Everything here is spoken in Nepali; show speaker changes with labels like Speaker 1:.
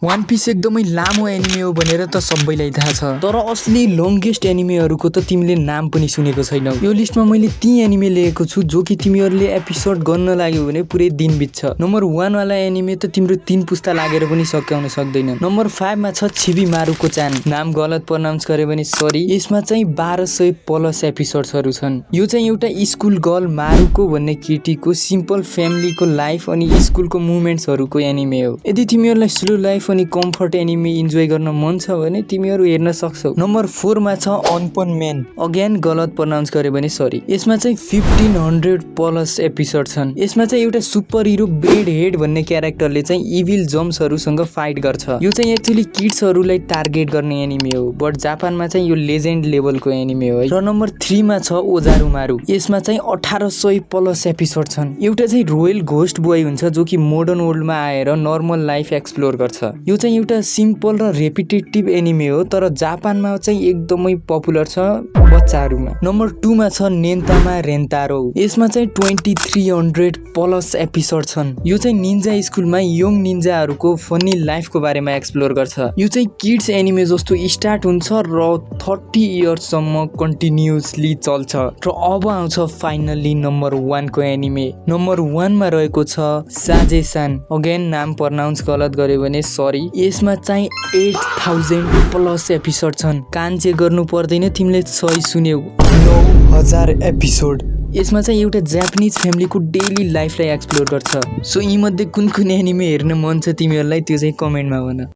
Speaker 1: वान पिस एकदमै लामो एनिमे हो भनेर त सबैलाई थाहा छ, तर असली लङ्गेस्ट एनिमेहरूको त तिमीले नाम पनि सुनेको छैनौ। यो लिस्टमा मैले ती एनिमे लिएको छु जो कि तिमीहरूले एपिसोड गर्न लाग्यो भने पुरै दिन बित्छ। नम्बर 1 वाला एनिमे त तिम्रो 3 पुस्ता लागेर पनि सकाउन सक्दैन। नम्बर 5 मा छ चिबिमारुको चान। नाम गलत प्रोनाउन्स गरे भने सरी। यसमा चाहिँ 1200 प्लस एपिसोड्सहरू छन्। यो चाहिँ एउटा स्कुल गर्ल मारुको भन्ने केटीको सिम्पल फ्यामिलीको लाइफ अनि स्कुलको मुभमेन्ट्सहरूको एनिमे हो। यदि तिमीहरूलाई स्लो लाइफ अनि कम्फर्ट एनिमे इन्जोय गर्न मन छ भने तिमीहरू हेर्न सक्छौ। नम्बर 4 मा छ अनपन म्यान। अगेन गलत प्रोनाउन्स गरे भने सरी। यसमा चाहिँ 1500 प्लस एपिसोड छन्। यसमा चाहिँ एउटा सुपर हिरो ब्रेड हेड भन्ने क्यारेक्टरले चाहिँ इभिल जम्सहरूसँग फाइट गर्छ। यो चाहिँ एक्चुअली किड्सहरूलाई टार्गेट गर्ने एनिमे हो, बट जापानमा चाहिँ यो लेजेन्ड लेभलको एनिमे हो है। र नम्बर 3 मा छ ओजारुमारु। यसमा चाहिँ 1800 प्लस एपिसोड छन्। एउटा चाहिँ रोयल घोस्ट बोय हुन्छ जो कि मोडर्न वर्ल्डमा आएर नर्मल लाइफ एक्सप्लोर गर्छ। यो चाहिँ एउटा सिम्पल र रेपिटेटिभ एनिमे हो, तर जापानमा चाहिँ एकदमै पपुलर छ बच्चाहरूमा। नम्बर 2 मा छ नेन्तामा रेन्तारो। यसमा चाहिँ 2300 प्लस एपिसोड छन्। यो चाहिँ निन्जा स्कुलमा यङ निन्जाहरूको फनी लाइफको बारेमा एक्सप्लोर गर्छ। यो चाहिँ किड्स एनिमे जस्तो स्टार्ट हुन्छ र 30 इयर्ससम्म कन्टिन्युअसली चल्छ। र अब आउँछ फाइनल्ली नम्बर 1 को एनिमे। नम्बर 1 मा रहेको छ साजेसान। अगेन नाम प्रोनाउन्स गलत गरे भने सरी। यसमा चाहिँ 8000 प्लस एपिसोड छन्। कान चेक गर्नु पर्दैन, तिमीले सही सुन्यौ, 9000 एपिसोड। यसमा चाहिँ एउटा जापानिज फ्यामिलीको डेली लाइफलाई एक्सप्लोर गर्छ। सो यी मध्ये कुन कुन एनिमे हेर्न मन छ तिमीहरूलाई त्यो चाहिँ कमेन्टमा भन।